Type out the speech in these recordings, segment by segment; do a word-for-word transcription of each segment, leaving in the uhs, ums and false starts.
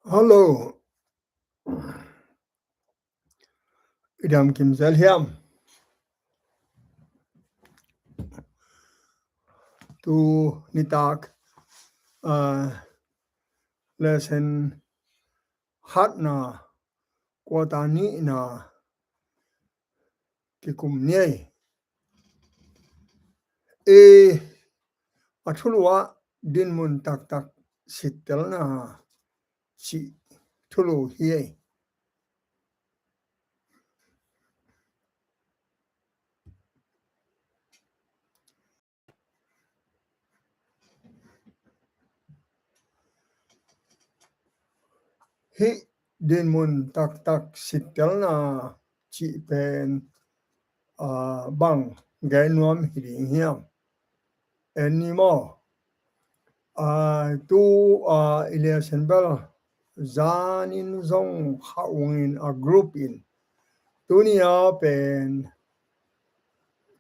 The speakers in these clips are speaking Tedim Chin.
Hallo. I dam kim zel hiam? Tu nitak, ah, lesson khatna, quarter nihna kikum ni ei. E, a thulu ah dinmun taktak sittelna cih thulu hi ei. Hih dinmun taktak sittelna cih pen, ah, bang gen nuam hi ding hiam? En ni maw? Ah, tu, ah, i lesson bel zanin zong kha ungin a group in tuni a pen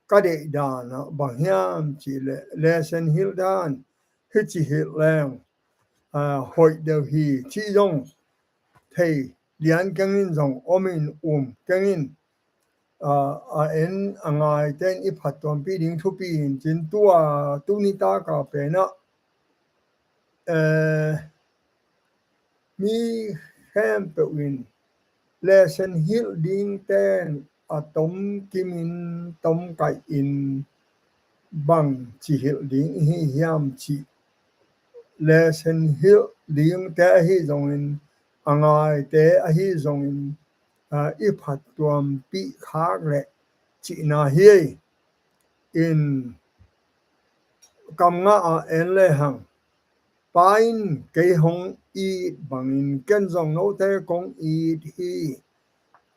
ka deih dan ah bang hiam cih leh lesson hilh dan hici hilh leng, ah, hoih deuh hi cih zong thei lian kengin zong om in um kengin, ah, a en a ngaite in i phattuampih ding thupi in cin tua tu nitak a pen ah, eh, mi khempeuh in lesson hilh dingte in a tom kimin tom kaih in bang ci hilh ding i hi hiam cih lesson hilh dingte ahi zongin a ngaite ahi zongin, ah, i phattuampih khak leh cihna hi ei. In kam nga ah en lehang, Pa in kei hong it bangin ken zong note kong it hi.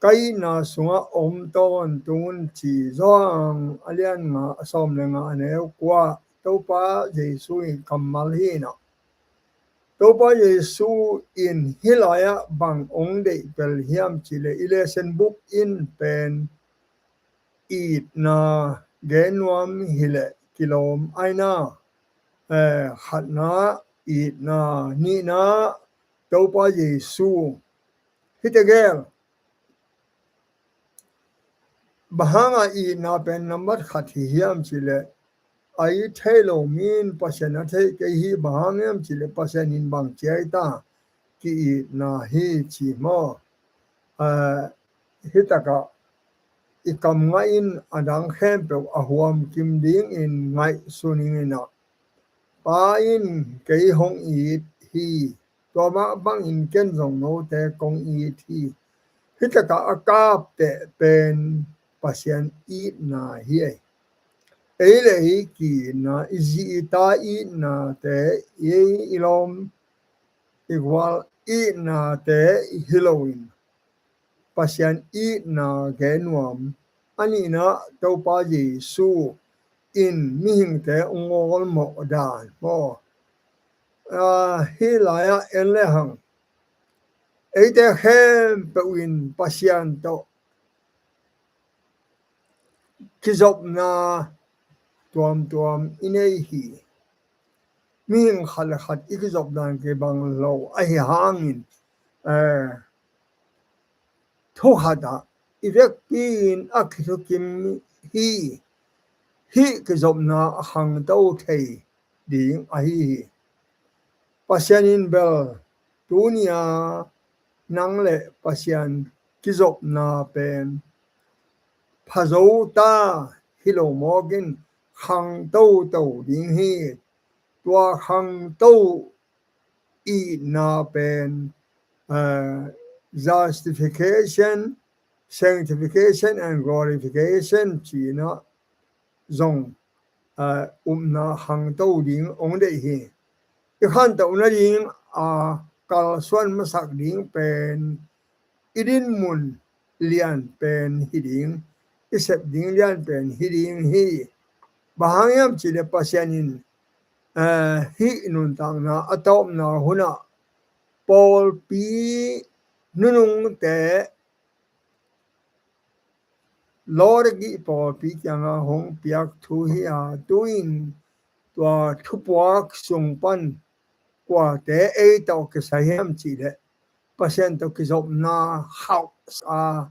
Ka itna sungah om tawntung un ci Johan a lian nga a sawm le nga a neu kua Topa Jesu in kammal hi na. Topa Jesu in hih lai-ah bang hong deih pel hiam cih leh i lesson book in pen itna gen nuam hi leh kilawm aina, eh, khatna, itna, nihna, Topa Jesu. Hihte gel bang hanga itna pen nambat khat hi hiam cih leh a it thei lo mi in Pasian a theih kei hi, bang hang hiam cih leh Pasian in bang ci ai ta, ki-itna hi ci maw? Ah, hih takah i kam ngah in a dang khempeuh a huam kim dingin ngaihsun ing in ah, Pa in kei hong it hi, tua mah bangin ken zong note kong it hi. Hih takah a kapteh pen Pasian itna hi ei. Ei le ei ki-itna, i zi i ta itnate, i, i lawm i gual itnate hi loin Pasian itna gen nuam, a nihna Topa Jesu in mihingte hong ngawlmawh dan maw? Ah, hih lai-ah en lehang eite khempeuh in Pasian tawh kizopna tuamtuam i nei hi. Mihing khat le khat i kizopna kibang lo ahi hangin, eh, thu khatah i vekpi in a kithukim hi. Hih kizopna a khangto thei ding ahi hi. Pasian in bel tuni-a nang le Pasian kizopna pen phazo ta hi lo mawkin khangtoto ding hi. Tua khangto itna pen, eh, justification, sanctification and glorification cihna zong, eh, upna khangto ding hong deih hi. I khantohna ding a kalsuan masak ding pen i dinmun lian pen hi ding, i sep ding lian pen hi ding hi. Bang hang hiam cih leh Pasian in, eh, hih nuntakna a tawpna hunah pawlpi nunungte, Laodikea pawlpi kiangah hong piak thu hi a, tu-in tua thupuak sung pan kuate ei tawh kisai hiam cih leh Pasian tawh kizopna khauh sa a,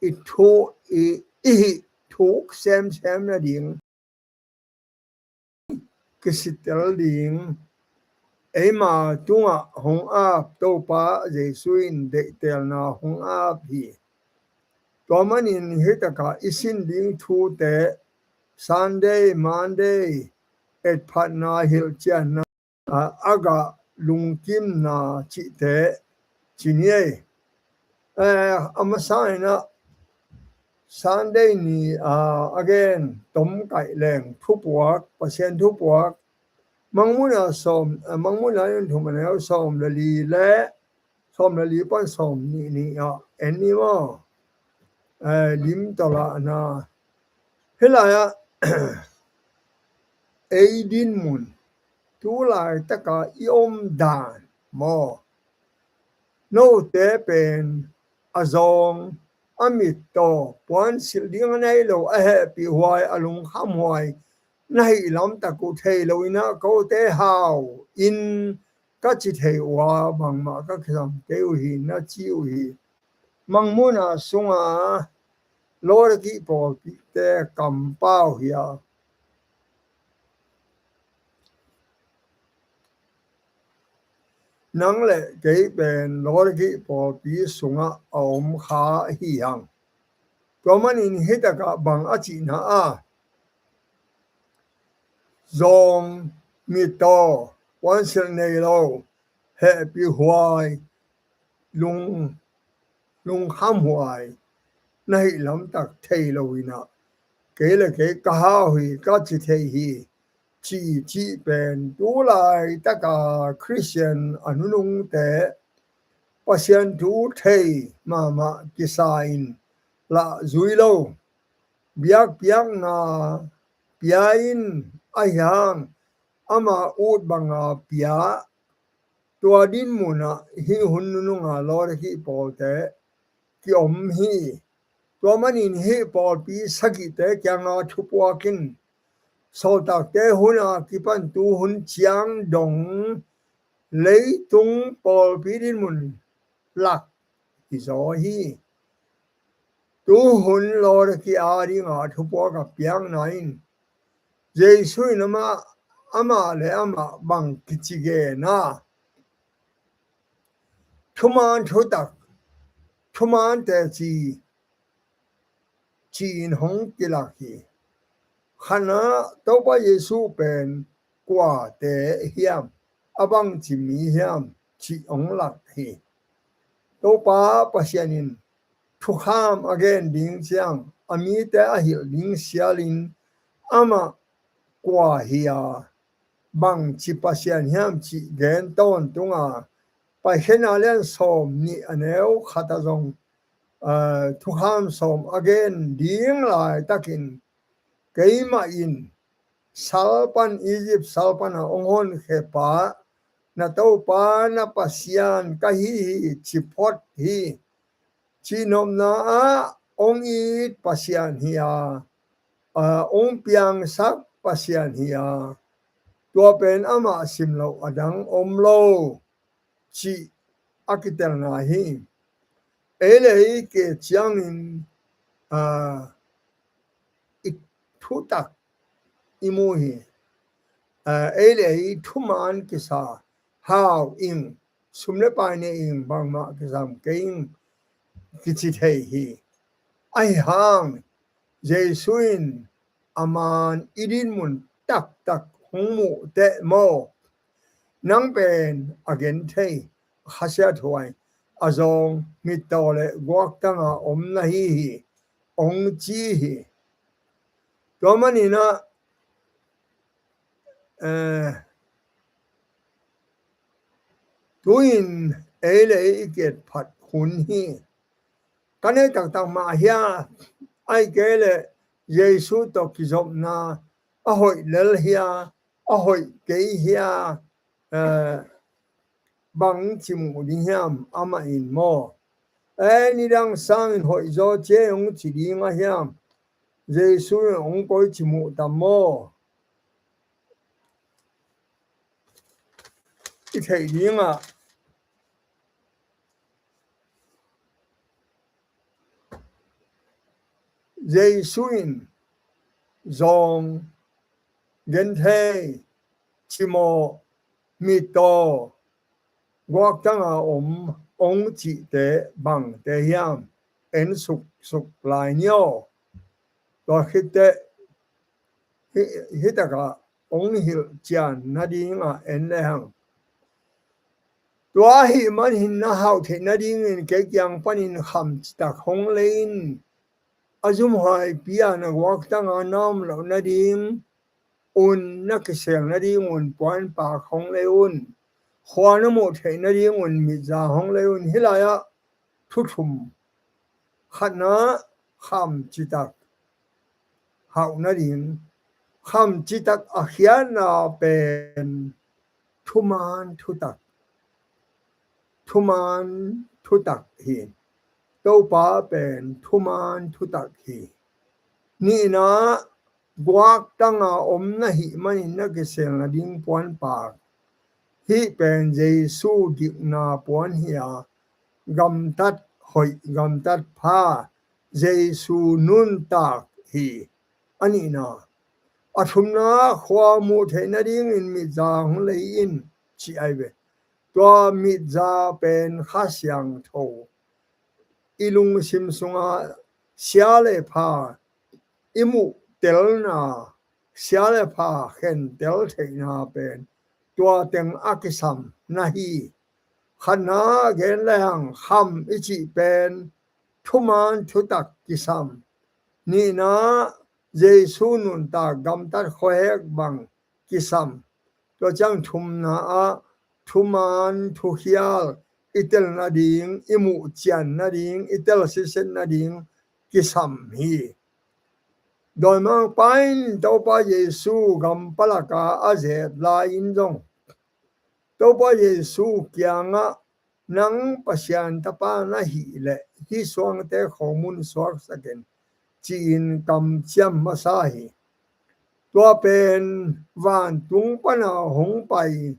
i thu, i, i hih thuk semsem nading kisitel ding eima tungah hong ap Topa Jesu in deihtelna hong ap hi. Tua manin hih takah i sin ding thute Sunday, Monday, etphatna, hilhcianna, a, a gah lungkimna cihte ci ni ei. Eh, a masa inah Sunday ni, a, again, tomkaih leng thupuak, Pasian thupuak, Mangmuhna sawm, eh, Mangmuhna in thum a neu sawm le li le sawm le li pan sawm nih nih ah en ni maw? Eh, lim tawh lahna. Hih lai-ah ei dinmun, tu laitaka i om dan maw? Note pen a zawng, a mittaw, puansilh ding a nei lo, a hehpihhuai, a lungkhamhuai na hih lamtak uh thei lo inah kote hau in ka ci thei uh a, bangmah ka kisam kei uh hi, na ci uh hi. Mangmuhna sunga Laodikea pawlpite kampau hi a, nang le kei pen Laodikea pawlpi sungah a om kha hi hang. Tua manin hih takah bang a cihna a, zawng, mittaw, puansilh nei lo, hehpihhuai, lung, lungkhamhuai na hih lamtak thei lo inah kei le kei ka hau hi, ka ci thei hi, ci, cih pen tu laitaka Khristian a nunungte Pasian thu thei mahmah kisa in lah zui lo. Biakpiakna pia in, ahi hang ama ut banga pia. Tua dinmunah hih hun nununga Laodikea pawlte kiom hi. Tua manin hih pawlpi sagihte kianga thupuak in, sawltakte huna kipan tu hun ciang dong leitung pawlpi dinmun lak hi zaw hi. Tu hun Laodikea dinga thupuak a piakna in Jesu in amah, amah le amah bang kici gen a, thuman thutak, thuman teci ci-in hong kilak hi. Khatna, Topa Jesu pen kuate hiam, a bangci mi hiam cih hong lak hi. Topa Pasian in thukham a gen ding ciang a mite a hilh ding sialin amah kua hi a, bangci Pasian hiam cih gen tawntunga, Paikhiatna lian sawm nih a neu khat ah zong, aa, thukham sawm a gen ding laitakin, keimah in sal pan, Egypt sal pana hong honkhia pa, na Topa na Pasian ka hi hi, ci phot hi. Cihnopna ah hong it Pasian hi a, aa, hong piangsak Pasian hi a, tua pen amah sim loh a dang om lo, cih a kitelna hi. Ei le ei ke ciangin, aa, i thutak i mu hi. Aa, ei le ei thuman kisa, hau ing, sum le pai ne ing, bangmah kisam kei ing, kici thei hi. Ahi hang Jesu in a man i dinmun taktak hong muh teh maw, nang pen a genthei, a khasiathuai, a zawng, mittaw le guaktanga om na hi hi, hong ci hi. Tua maninah, eh, tu-in ei le ei i kiat phat hun hi. Ka nei taktak mah hia, ahih kei leh Jesu tawh kizopna a hoih lel hia, a hoih kei hia, eh, bang ci muh ding hiam amah in maw? Eh, nidang sangin hoih zaw cia hong ci ding a hiam? Jesu in hong koi ci muh tam maw? I theih dingah Jesu in zawng, genthei, cimawh, mittaw, guaktanga om, ong cihte bangte hiam? En suksuk lai ni aw. Tua khitteh hih, hih takah ong hilh cian nadingah en lehang, tua ahih manin na hauh theih nadingin kei kiang panin kham citak hong lei in. A zumhuaipi-a na guaktanga na om loh nading un, na kisel nadingun puanpak hong lei un. Khua na muh theih nadingun mitza hong lei un. Hih lai-ah thu thum. Khatna, kham citak hauh nading. Kham citak a khiatna pen thuman thutak, thuman thutak hi. Topa pen thuman thutak hi. Nihna, guaktanga om na hih manin na kisel nading puanpak. Hih pen Jesu dikna puan hi a, gamtat hoih, gamtat pha, Jesu nuntak hi. A nihna. A thumna, khua muh theih nadingin mitza hong lei in, ci ahi ve. Tua mitza pen Kha Siangtho, i lungsim sunga sia le pha i muhtelna, sia le pha khentel theihna pen tua teng a kisam na hi. Khatna gen lehang kham i cih pen thuman thutak kisam. Nihna, Jesu nuntak gamtat khuahek bang kisam. Tua ciang thumna ah thuman thukhial i tel nading, i muh cian nading, i tel siset nading kisam hi. Dawimangpa in Topa Jesu gam palaka a zet lai-in zong Topa Jesu kiangah, "Nang Pasian Tapa na hih leh hih suangte khomun suaksak in," ci-in kamciam masa hi. Tua pen vantung pana hong pai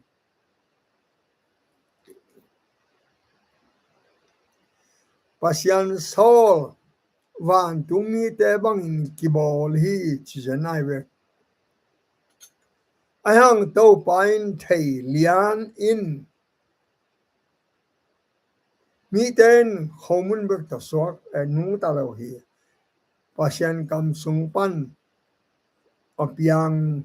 Pasian sawl vantung mite bangin kibawl hi, ci zen ai ve. Ahi hang Topa in thei lian in mite in khomun bek tawh suak, eh, nungta lo hi. Pasian kam sung pan a piang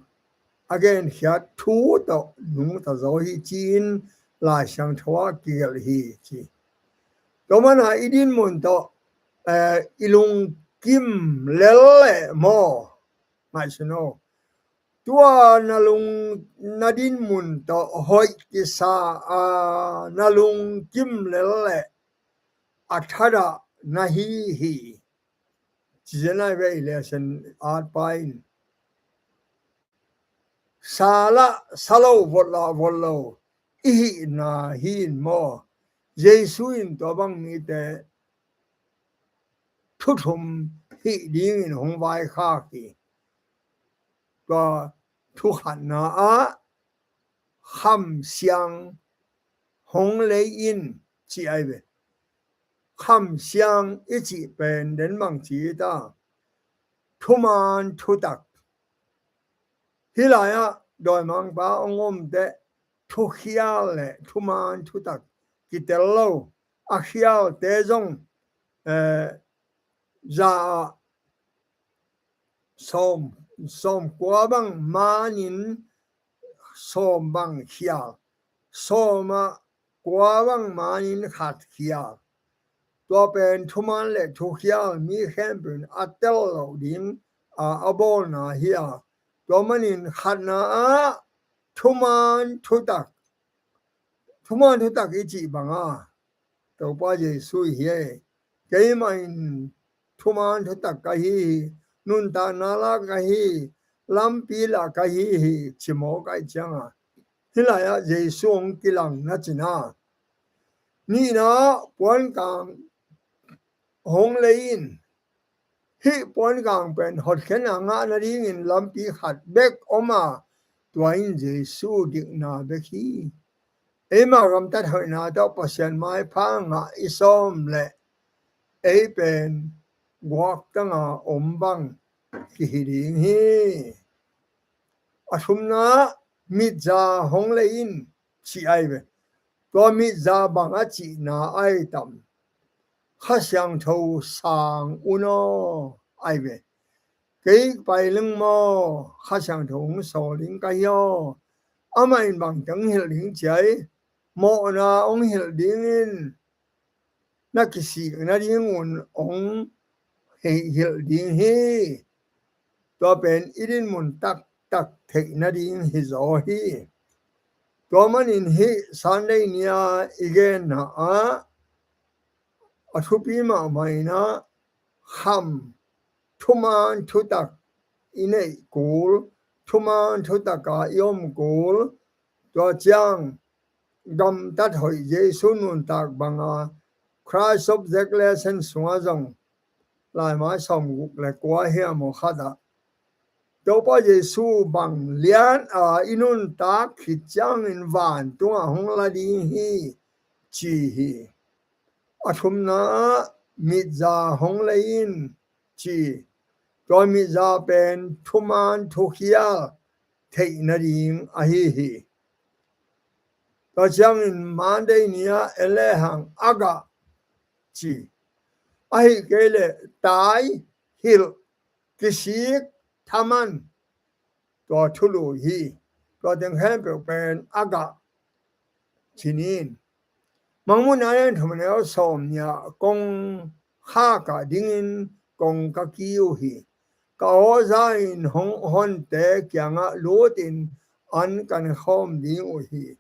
a genkhiat thu tawh nungta zaw hi ci-in Lai Siangtho ah kigelh hi ci. Tua mana i dinmun tawh, eh, i lungkim lel leh maw? Ngaihsun aw. Tua na lung, na dinmun tawh hoih kisa a na lungkim lel leh a thadah na hi hi. Ci zen ai ve i lesson atpa in. Sa lah sa lo, vot lah vot lo i hihna hi in maw? Jesu in tua bang mite thu thum hih dingin hong vaikhak hi. Tua thu khatna ah kham siang hong lei in ci ai ve. Kham siang i cih pen den bang ci ta? Thuman thutak. Hih lai-ah dawimangpa hong om teh thukhial le thuman thutak kitel lo. A khialte zong, eh, za ah sawm, sawm kua bang manin sawm bang khial, sawm ah kua bang manin khat khial. Tua pen thuman le thukhial mi khempeuh in a tel loh ding a, a bawlna hi a. Tua manin khatna ah thuman thutak, thuman thutak i cih banga Topa Jesu hi e. Keimah in thuman thutak ka hi hi, nuntakna la ka hi hi, lampi la ka hi hi, ci mawk ahih cianga hih lai-ah Jesu hong kilang na cina. Nihna, puankang hong lei in. Hih puankang pen hotkhiatna ngah nadingin lampi khat bek om a, tua in Jesu dikna bek hi. Eima gamtat hoihna tawh Pasian maipha ngah i sawm leh ei pen guaktanga om bang kihi ding hi. A thumna, mitza hong lei in, ci ahi ve. Tua mitza bang a cihna ahi tam? Kha Siangtho sang un aw, ahi ve. Kei pai leng maw, Kha Siangtho hong sawl ding ka hi aw. Amah in bang teng hilh ding ci ai? Mawhna hong hilh dingin na kisik nadingun hong hilh ding hi. Tua pen i dinmun taktak theih nading hi zaw hi. Tua manin hih Sunday ni-a i genna ah a thupi mahmah in ah kham, thuman thutak i neih kul, thuman thutaka i om kul, tua ciang gamtat hoih Jesu nuntak banga Christ Object Lesson sungah zong laimai sawmguk le kua hiam aw khatah Topa Jesu bang lian a i nuntak khit ciangin vantungah hong la ding hi ci hi. A thumna ah mitza hong lei in ci. Tua mitza pen thuman thukhial theih nading ahi hi. Tua ciangin Monday ni-ah en lehang a gah ci. Ahih kei leh tai, hilh, kisik, thaman, tua thulu hi. Tua teng khempeuh pen a gah ci ni. Mangmuhna a lian thum a neu sawm nih ah kongkhak ah dingin kong ka kiu hi. Ka awza in hong honte kiangah lutin an kan khawm ding uh hi.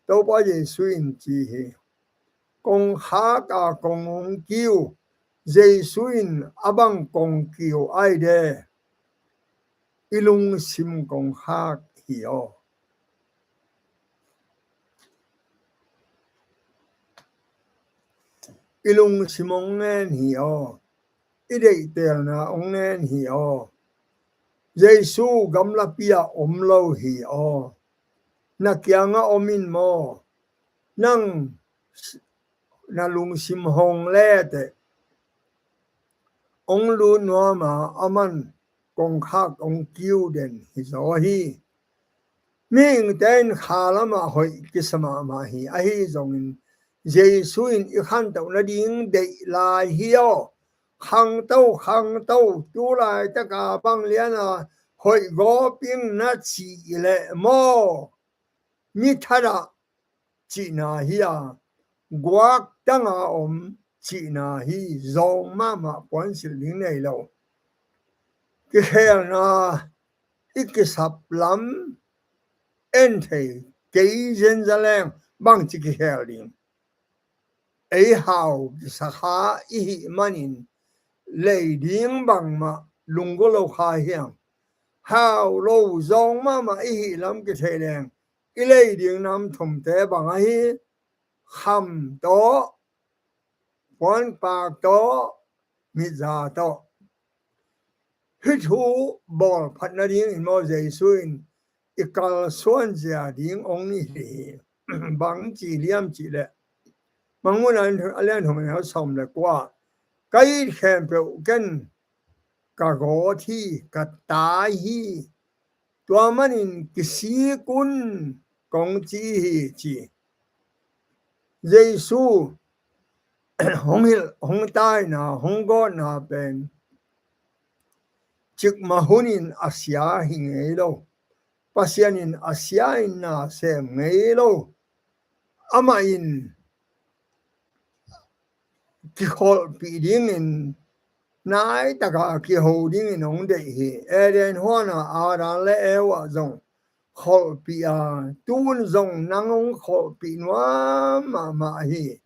Topa Jesu in ci hi. Kongkhak a kong hong kiu Jesu in a bang kong kiu ai de? I lungsim kongkhak hi aw. I lungsim hong ngen hi aw. I deihtelna hong ngen hi aw. Jesu gamlapi ah om lo hi aw. Na kiangah om in maw? Nang na lungsim hong leteh hong lut nuam a, aman kongkhak hong kiu den hi zaw hi. Mihingte in kha lamah hoih kisa mahmah hi. Ahi zongin Jesu in i khantoh nading deih lai hi aw. Khangto, khangto, tu laitaka bang liana hoih gawp ing na cih leh maw, mi thadah cihna hi a, guaktanga om cihna hi. Zawng mahmah puansilh ding nei lo. Kikhelna i kisap lam en thei kei zenza leng bangci kikhel ding? Ei hau kisakha i hih manin lei ding bangmah lunggulh lo kha hiang. Hau lo zawng mahmah i hih lam kithei leng i lei ding nam thumte bang ahi? Kham tawh, puanpak tawh, mitza tawh. Hih thu bawlphat nadingin maw Jesu in i kalsuan zia ding hong hi hi. Bang ci liam cih leh Mangmuhna a lian thum a neu sawm le kua, ka it khempeuh ken ka gawt hi, ka tai hi. Tua manin kisik un kong ci hi ci. Jesu hong hilh, hong taina, hong gawtna pen cikmah hunin a sia hi ngei lo. Pasian in a sia in na sem ngei lo. Amah in kikholhpih dingin, naitaka kiho dingin hong deih hi. Eden huana Adam le Eva zong kholhpih a, tun zong nang hong kholhpih nuam mahmah hi.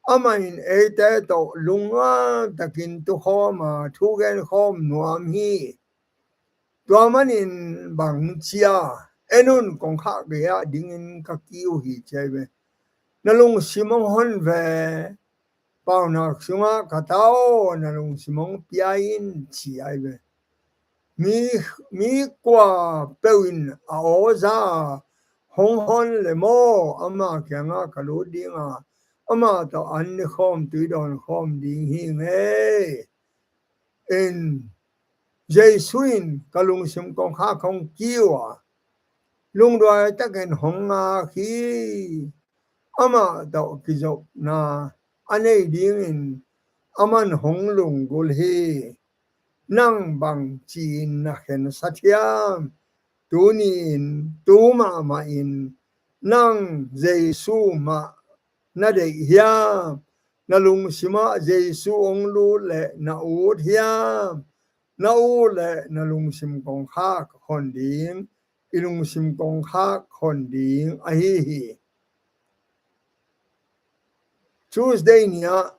Amah in eite tawh lungngaitakin tukhawm a, thugenkhawm nuam hi. Tua manin bang cia, en un, kongkhak gei-ah dingin ka kiu hi ci ahi ve. Na lungsim hong hon ve, paunak sungah ka ta aw, na lungsim hong pia in ci ahi ve. Mi, mi kua peuh in a awza hong hon le maw, ama kiangah ka lut dinga, ama tawh an ne khawm, tui dawn khawm ding hi ngei. in Jesu in ka lungsim kongkhak hong kiu a, lungduai takin hong ngak hi. Amah tawh kizopna a nei dingin aman hong lunggulh hi. Nang bang ci-in na khensat hiam? Tuni-in, tu mahmah in nang Jesu mah na deih hiam? Na lungsimah Jesu hong lut leh na ut hiam? Na ut leh na lungsim kongkhak hon ding, i lungsim kongkhak hon ding ahi hi. Tuesday ni-ah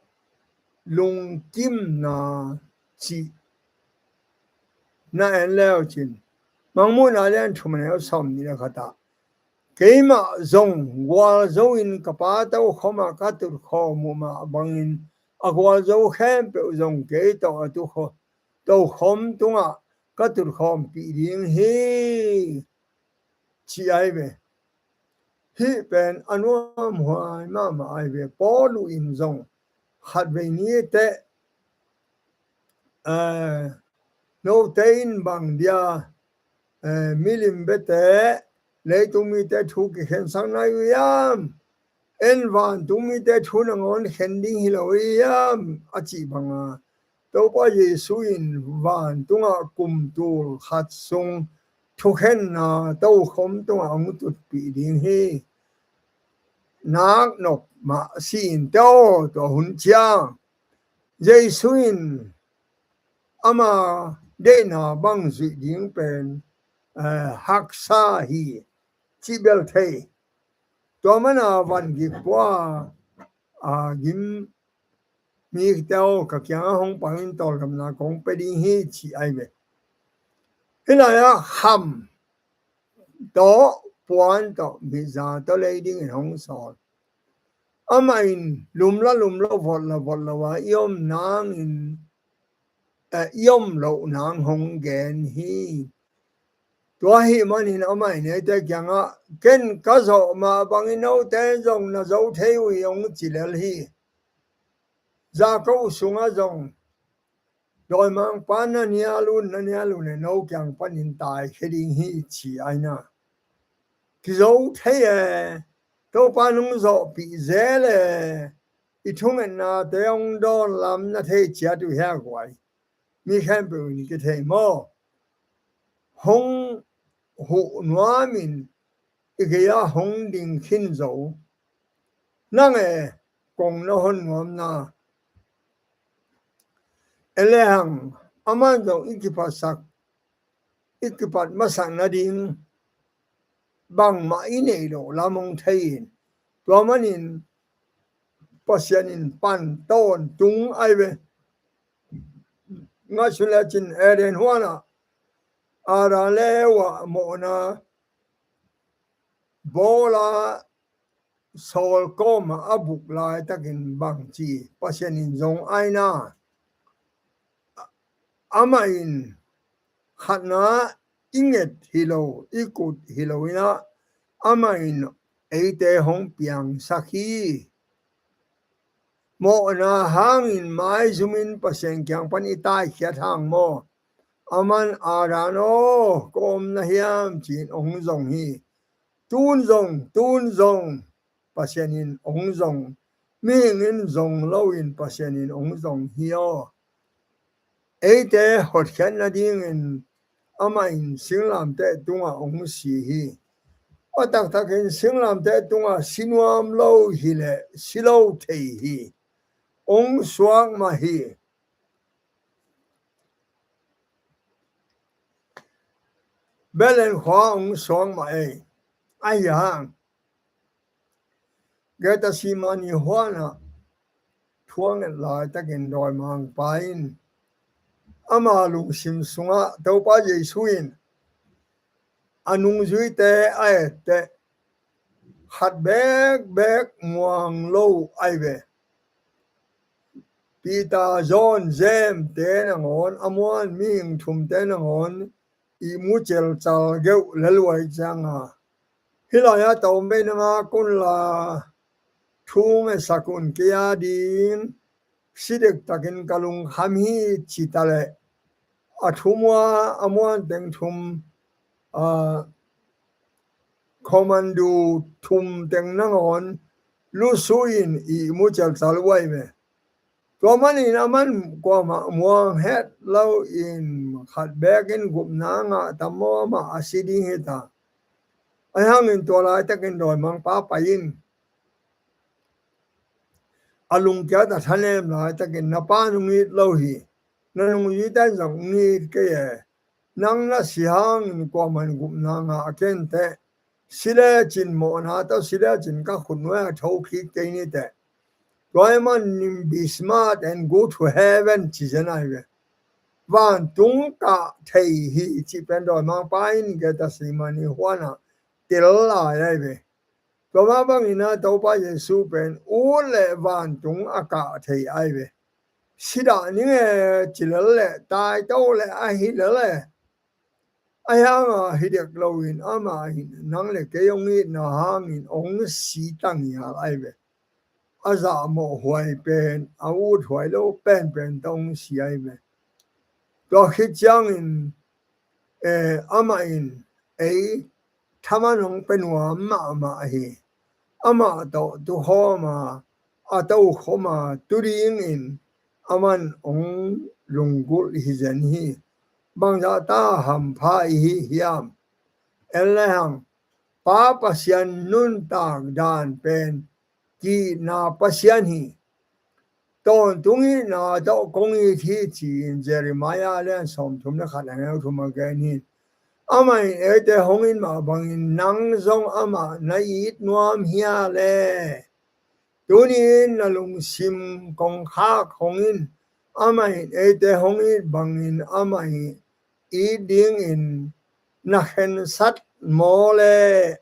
lungkimna cih na en leucin, Mangmuhna lian thum a neu sawm nih le khat ah, keimah zong gualzo in ka Pa tokhom ah ka tutkhawm uh mah bangin a gualzo khempeuh zong kei tawh a tukhawm, tokhom tungah ka tutkhawmpih ding hi, ci ai ve. Hih pen a nuamhuai mahmah ai ve. Paulu in zong khatvei ni teh, eh, note in bang dia, eh, milim bete leitung mite thu kikhensak nai uh hiam? En vantung mite thu nangawn khen ding hi lo uh hiam? A cih banga Topa Jesu in vantungah kum tul khat sung thukhenna tokhom tungah hong tutpih ding hi. Nak nop mah si in teh aw, tua hun ciang Jesu in ama deihna bang zuih ding pen, eh, haksa hi, cih bel thei. Tua mana van gik pua a gim mite aw, ka kiangah hong pang in, tawldamna kong pia ding hi, ci ai ve. Hih lai-ah kham tawh puan tawh miza tawh lei dingin hong sawl. Amah in lumla lumlo, votla votlo a i om nangin, eh, i om loh nang hong gen hi. Tua ahih manin amah in eite kiangah, ken ka zawh mah bangin note zong na zo thei uh hi, hong ci lel hi. Jakob sungah zong dawimangpa na nial un, na nial un e, no kiang panin taikhia ding hi, ci ai na. Kizo thei e, Topa nung zawhpih zel e, i thungetnate hong dawn lam na thei ciat uh hia guai. Mi khempeuh in kithei maw? Hong huh nuamin i gei-ah hong ding khin zo. Nang e, kong na hon nuamna. E le hang, aman zong i kipatsak, i kipat masak nading bangmah i neih loh lam hong thei in, tua manin Pasian in pan tawntung ai ve. Ngaihsun lecin Eden huanah Adam le Eva mawhna bawla sawl kawmah a buk laitakin bangci Pasian in zong aina. Amah in khatna i nget hi lo, i kut hi lo inah, amah in eite hong piangsak hi. Mawhna hangin maizumin Pasian kiang pan i taikhiat hang maw? Aman Adam aw, kua om na hiam, ci-in hong zong hi. Tun zong, tun zong, Pasian in hong zong. Mihing in zong loin Pasian in hong zong hi aw. Eite hotkhiat nadingin amah in singlamteh tungah hong si hi. A taktakin singlamteh tungah si nuam lo hileh si lo thei hi. Hong suak mah hi. Bethlehem khua hong suak mah ei. Ahi hang Gethsemane huanah thu a nget laitakin dawimangpa in ama lungsim sungah Topa Jesu in a nungzuite a etteh khat bekbek muang lo ai ve. Peter, John, James te nangawn, a muan mihing thumte nangawn ihmu celcal geuh leluai cianga, hih lai-ah tawm bei na ngak unla, thu ngetsak un kei a ding, si dektakin ka lungkham hi ci ta leh, a thum ua, a muan teng thum, a, commando thum teng nangawn lusu in ihmu celcal uh ahi ve. Tua manin aman kuamah muang het lo in khat bekin gupna ngah tam maw, amah a si ding hi ta. Ahi hangin tua laitakin dawimangpa pai in a lungkiat a thanem laitakin, na pa nung it lo hi, na nungzuite zong nung it kei e. Nang na si hangin kuamah in gupna ngah kei inteh. Si lecin mawhna tawh si lecin ka khut nuai-ah thokik kei niteh. Tua ahih manin be smart and go to heaven ci zen ahi ve. Vantung kah thei hi cih pen dawimangpa in Gethsemane huanah tel lai ahi ve. Tua mah bangin ah Topa Jesu pen ut leh vantung a kah thei ahi ve. Si dah ning e ci lel leh, taito leh ahi lel e. Ahi hanga hi dek loin amah in nang le kei hong itna hangin hong si ta ngial ahi ve. A zahmawh huai pen, a ut huai lo penpen tawh hong si ahi ve. Tua khit ciangin, eh, amah in ei thaman hong pia nuam mahmah hi. Amah tawh tukhawm a, a tokhom a, tu dingin aman hong lunggulh hi zen hi. Bangzah ta hampha i hi hiam? En le hang, Pa Pasian nuntak dan pen ki-itna Pasian hi. Tawntung itna tawh kong it hi ci-in Jeremiah a lian sawmthum le khat, a neu thum a gen hi. Amah in eite hong it mah bangin nang zong amah na it nuam hia le? Tuni-in na lungsim kongkhak hong in, amah in eite hong it bangin amah in it dingin na khensat maw le?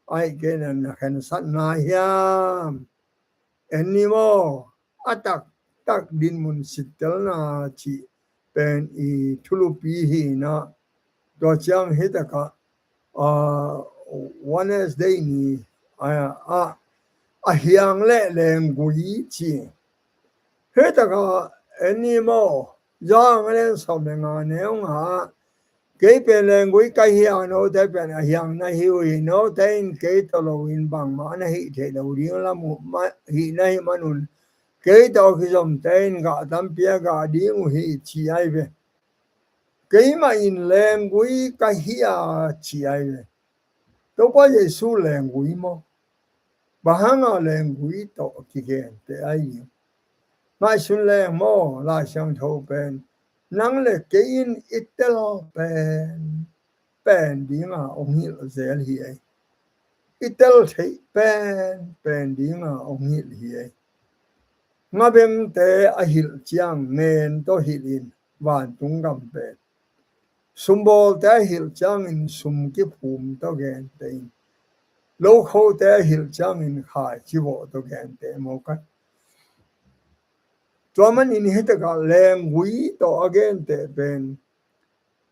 Ahih kei leh na khensat nai hiam? En ni maw, a taktak dinmun sittelna cih pen i thulupi hi-in ah, tua ciang hi takah, ah, Wednesday ni, ah, ah, a hiang le lenggui ci. Hi takah en ni maw, Johan a lian sawm le nga, a neu nga ah, kei pen lenggui ka hi a, note pen a hiang na hi uh hi. Note in kei tawh loin bangmah na hih theih loh ding lam uh mah, hih na hih manun kei tawh kizomte in gah tampi a gah ding uh hi ci ahi ve. Keimah in lenggui ka hi a ci ahi ve. Topa Jesu lenggui maw? Bang hanga lenggui tawh kigenteh ahi? Ngaihsun leng maw, Lai Siangtho pen nang le kei in i tel pen, pen dinga hong hilh zel hi ei. I tel theih pen, pen dinga hong hilh hi ei. Ngabengte a hilh ciang ngen tawh hilh in, vantung gam pen. Sumbawlte a hilh ciangin sum kiphum tawh genteh in, lokhote a hilh ciangin khaici vawh tawh genteh mawk a. Tua manin hi takah lenggui tawh a genteh pen,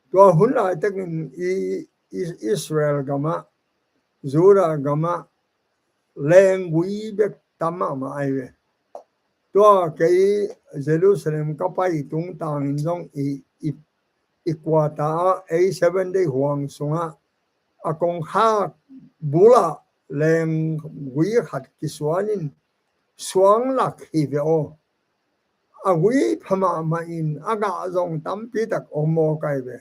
tua hun laitakin i, i, Israel gamah, Judah gamah lenggui bek tam mahmah ahi ve. Tua kei Jerusalem ka pai tungtangin zong i, i, i kuata ah, ei Seven Day huang sungah a kongkhak bulah lenggui khat kisuanin suang lak hi ve aw. A gui pha mahmah in a gah zong tampi tak om mawk ahi ve.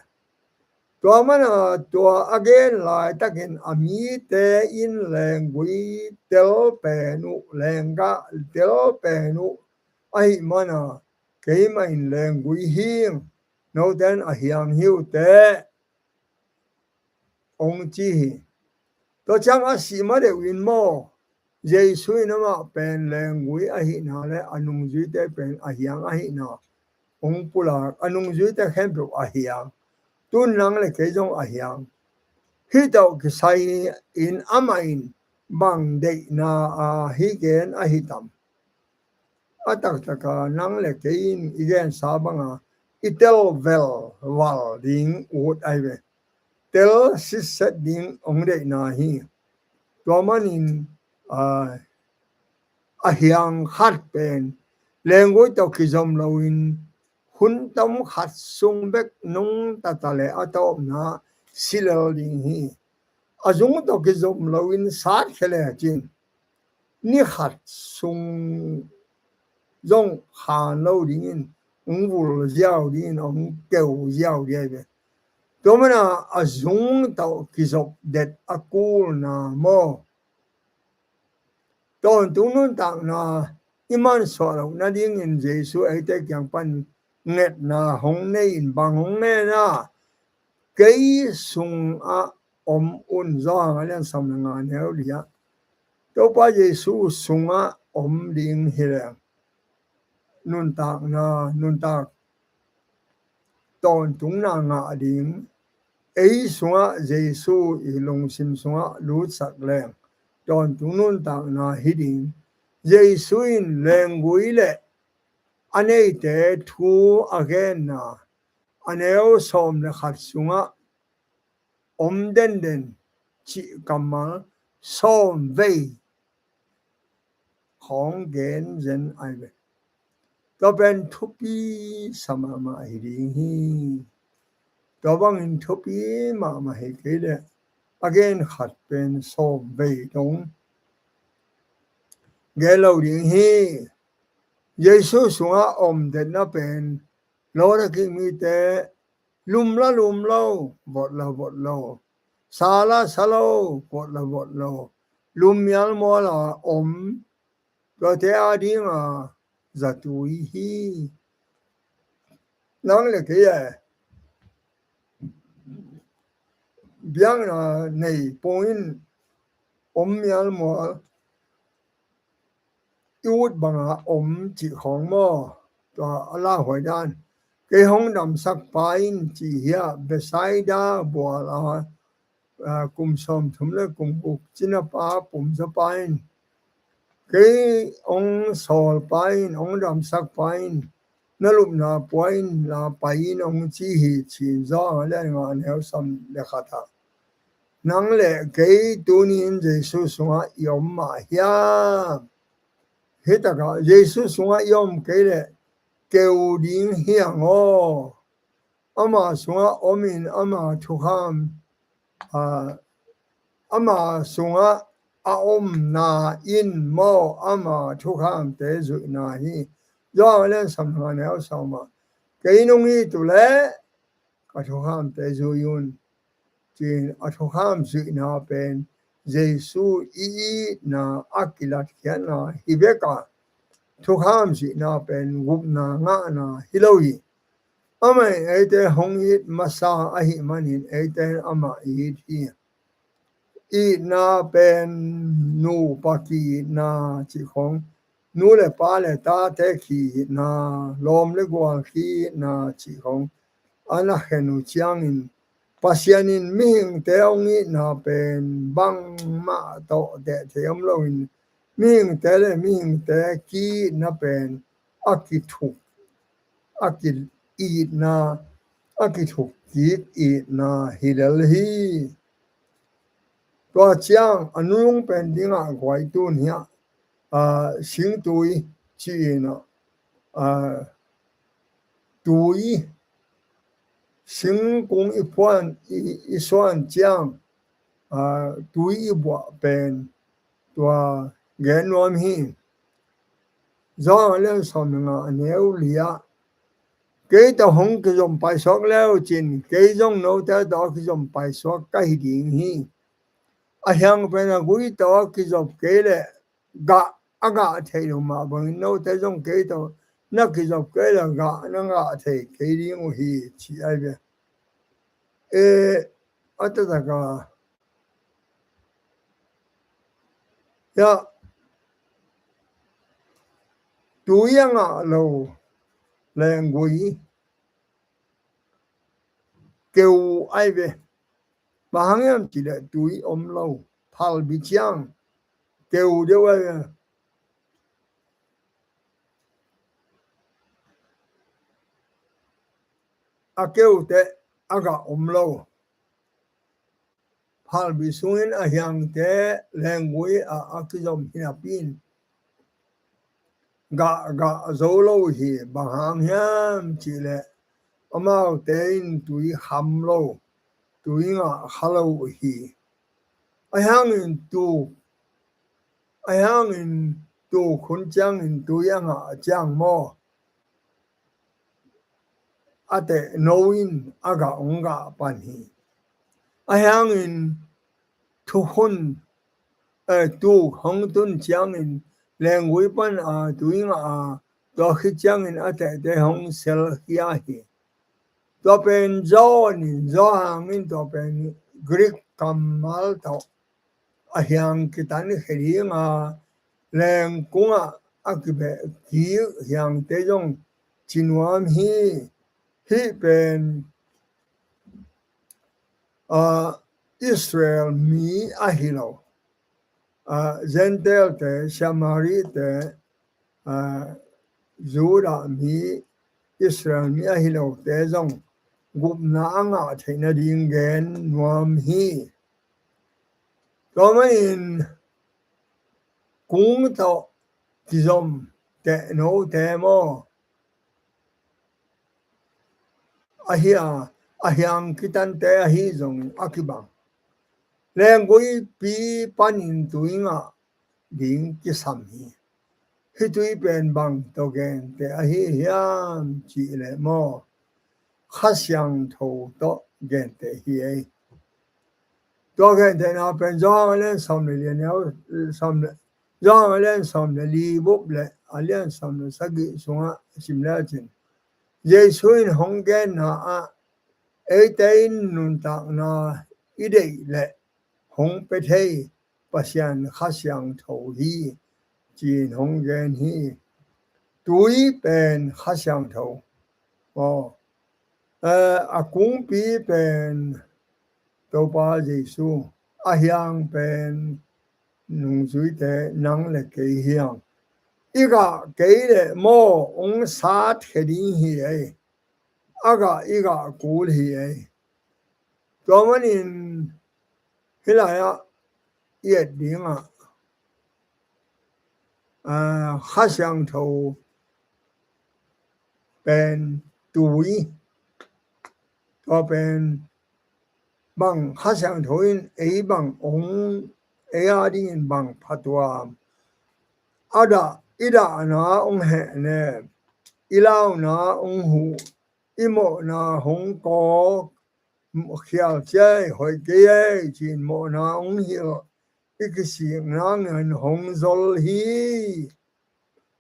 Tua mana tua a gen laitakin a mite in lenggui tel pen uh, lenggah tel pen uh, ahih mana keimah in lenggui hing, note in a hiang hi uh teh, hong ci hi. Tua ciang a sih ma deuh in maw, Jesu in amah pen lenggui ahihna le a nungzuite pen a hiang ahihna hong pulak, a nungzuite khempeuh a hiang. Tun nang le kei zong a hiang. Hih tawh kisai in amah in bang deihna a hih gen ahi tam? A taktaka nang le kei in i gensa banga i tel velval ding ut ahi ve. Tel sitset ding hong deihna hi. Tua manin, a, a hiang khat pen lenggui tawh kizom loin hun tom khat sung bek nungta ta leh a tawpna si lel ding hi. A zung tawh kizom loin sat khia lecin ni khat sung zong khan lo dingin hong vul ziau dingin hong keu ziau ding hi ve. Tua mana a zung tawh kizop det a kulna maw, tawntung nuntakna i mansuah loh nadingin Jesu eite kiang pan ngetna hong nei in bang hong ngen a, kei sungah om un. Johan a lian sawm le nga neu li ah Topa Jesu sungah om ding hi leng nuntakna, nuntak tawntungna ngah ding, ei sungah Jesu i lungsim sungah lutsak leng tawntung nuntakna hi ding. Jesu in lenggui le a neite thu a genna a neu sawm le khat sungah om denden cih kammal sawm vei khawng gen zen ai ve. Tua pen thupi sa mahmah hi ding hi. Tua bangin thupi mahmah hi kei leh a gen khat pen sawm vei dong gen lo ding hi. Jesu sungah om detna pen lawna kik mite lum la lum lo, vot la vot lo, sa la sa lo, vot la vot lo, lum mial mual a om, tuate a dinga zatui hi. Nang le kei e, biakna nei pongin om mial mual i ut banga om cih khawng maw? Tua a lauhuai dan. Kei hong damsak pa in cih hi a, Bethsaida bual a, a, kum sawmthum le kum guk cina pa pumsa pa in, kei hong sawl pa in, hong damsak pa in, na lupna pua in la pai in hong ci hi, ci-in Johan a lian nga neu sawm le khat ah. Nang le kei tuni in Jesu sungah i om mah hiam? Hi takah Jesu sungah i om kei leh keu ding hi hang aw. Ama sungah om in ama thukham, a, ama sungah a omna in maw ama thukhamte zuihna hi. Johan a lian sawm le nga neu sawm ah, kei nung it uh leh ka thukhamte zui un, ci-in a thukham zuihna pen Jesu i itna a kilatkhiatna hi bek a, thukham zuihna pen gupna ngahna hi lo hi. Amah in eite hong it masa ahih manin eite in amah i it hi. Itna pen nupa ki-itna cih khawng, nu le pa le tate ki-itna, lawm le gual ki-itna cih khawng a na khen uh ciangin, Pasian in mihingte hong itna pen bangmah tawh teh thei om loin, mihingte le mihingte ki-itna pen a kithuk, a ki-itna, a kithuk kik itna hi lel hi. Tua ciang a nulung pen dingah guai tun hiah, a, singtui ci-in ah, a, tui, singkung i phuan, i, i suan ciang, a, tui i buah pen tua gen nuam hi. Johan a lian sawm le nga a neu li ah, kei tawh hong kizom paisuak leu cin, kei zong note tawh a kizom paisuak ka hi ding hi. A hiang pen a gui tawh a kizop kei leh gah, a gah theih lo mah bangin note zong kei tawh na kizop kei leh gah na gah thei kei ding uh hi, ci ai ve. E, a taktak a, ya, tui a ngah lo lenggui keu ai ve. Bang hang hiam cih leh tui om lo, phalbi ciang keu deuh ai ve. A keute a gah om lo. Phalbi sungin a hiangte lenggui ah a kizom hi napi in, gah gah zo lo hi. Bang hang hiam cihleh amaute in tui kham lo, tui ngah kha lo uh hi. Ahi hangin tuk, ahi hangin tuk hun ciangin tui a ngah ciang maw, a teh no in a gah hong gah pan hi. Ahi hangin thukhun, eh, tuk hong tun ciangin lenggui pan a tui ngah a, tua khit ciangin a tehte hong sel khia hi. Tua pen John in, Johan in tua pen Greek kammal tawh a hiang kitan khia ding a, lengkungah a kibeh kik hiangte zong ci nuam hi. Hih pen, ah, Israel mi ahi lo, ah, Gentile-te, Samari-te, ah, Judah mi, Israel mi ahi lote zong gupna a ngah theih nading gen nuam hi. Tua manin kung tawh kizom tehnote maw, ahi a, a hiang kitante ahi zong a kibang. Lenggui pi panin tui ngah ding kisam hi. Hih tui pen bang tawh gente ahi hiam cihleh maw, Kha Siangtho tawh gente hi ei. Tua gentehna pen Johan a lian sawm le li a neu, sawm le, Johan a lian sawm le li bup le a lian sawm le sagih sungah sim le cin, Jesu in hong genna ah, eite in nuntakna i deih leh hong pia thei Pasian Kha Siangtho hi, ci-in hong gen hi. Tui pen Kha Siangtho. Aw, eh, a kungpi pen Topa Jesu, a hiang pen nungzuite nang le kei hiang. I gah kei leh maw hong sat khia ding hi ei. A gah i gah kul hi ei. Tua manin hih lai-ah i et dingah, ah, Kha Siangtho pen tui, tua pen bang Kha Siangtho in ei bang hong, ei a dingin bang phatuam, a dah, i dahna hong hehnem, i launa hong huh, i mawhna hong kawk, khial ciai, hoih kei ei, ci-in mawhna hong hilh, i kisikna ngen hong zol hi.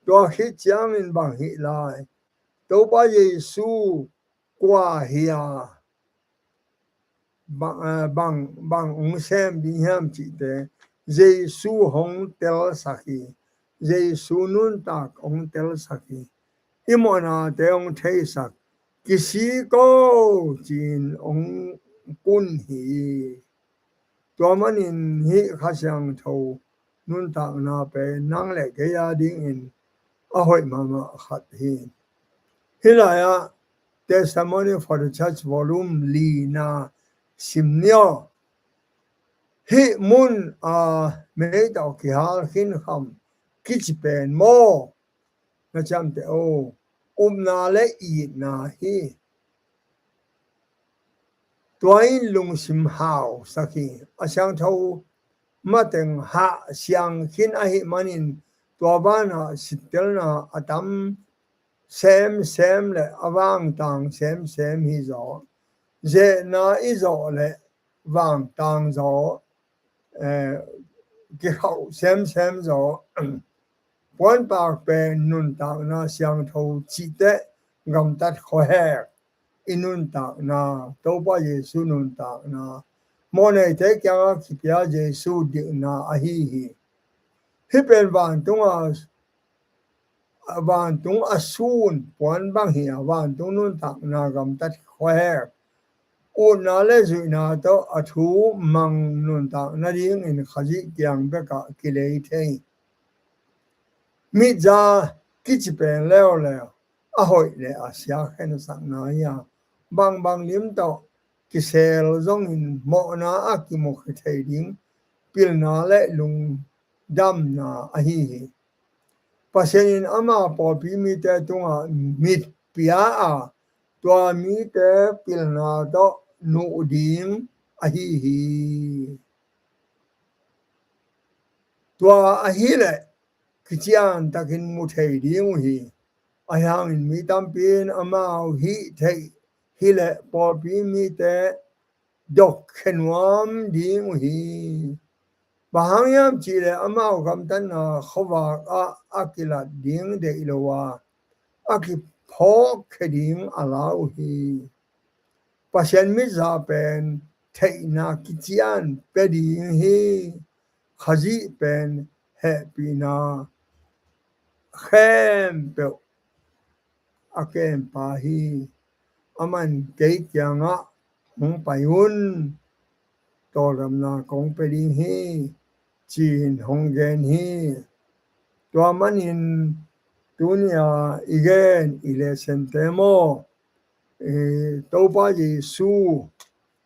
Tua khit ciangin bang hih lai, Topa Jesu kua hi a, bang, eh, bang, bang hong sem ding hiam cihte, Jesu hong telsak hi. Jesu nuntak hong telsak hi. I mawhnate hong theisak, kisik o ci-in hong kun hi. Tua manin hih Kha Siangtho nuntakna pen nang le kei a dingin a hoih mahmah khat hi. Hih lai-ah Testimony for the Church volume lina sim ni aw. Hih mun a mei tawh kihal khin kham kici pen maw, na ciamteh o, upna le itna hi. Tua in lungsim hausak hi. A siangtho mateng hah siang khin ahih manin tua banah sittelna a tam semsem le a vangtang semsem hi zaw. Zehna i zawh le vangtang zaw, eh, kikhauh semsem zaw. Puanpak pen nuntakna siangtho cih teh gamtat khuahek i nuntakna, Topa Jesu nuntakna, mawhneite kiangah kipia Jesu dikna ahi hi. Hih pen vantunga, vantung a sun puan bang hi a, vantung nuntakna gamtat khuahek, utna le zuihna tawh a thu mang nuntak nadingin Khazih kiang bekah kilei thei. Mitza kici pen leuleu a hoih le a sia khensakna hi a, bangbang lim tawh kisel zongin mawhna a kimukhia thei ding pilna le lungdamna ahi hi. Pasian in ama pawlpi mite tungah mit pia a, tua mite pilna tawh nuh ding ahi hi. Tua ahileh kician takin mu thei ding uh hi. Ahi hangin mi tampi in amau hih theih hileh pawlpi mite dok khenuam ding uh hi. Bang hang hiam cihleh amau gamtatna khuavak ah a kilat ding deih lo a, a kiphawk khe ding a la uh hi. Pasian mizah pen theihna kician pia ding hi. Khazih pen hehpihna khempeuh a kenpa hi. Aman kei kiangah hong pai un, tawldamna kong pia ding hi, ci-in hong gen hi. Tua manin tuni-a i gen i lehsente maw, eh, Topa Jesu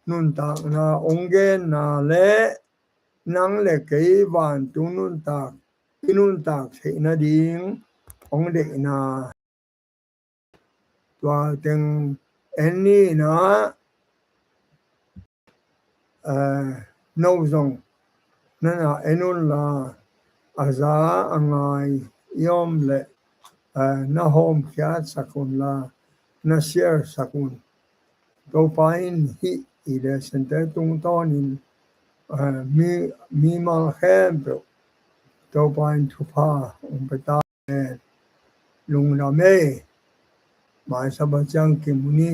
nuntakna hong genna le nang le kei vantung nuntak i nuntak theih nading hong deihna. Tua teng en ni na, eh, no zong nana en unla, a za a ngai i om le, eh, na hawmkhiat sak unla, na share sak un. Topa in hih i lehsente tungtawnin, eh, mi, mimal khempeuh Topa in thupha hong pia ta hen. Lungdam ei. Maisabat ciang kimu ni.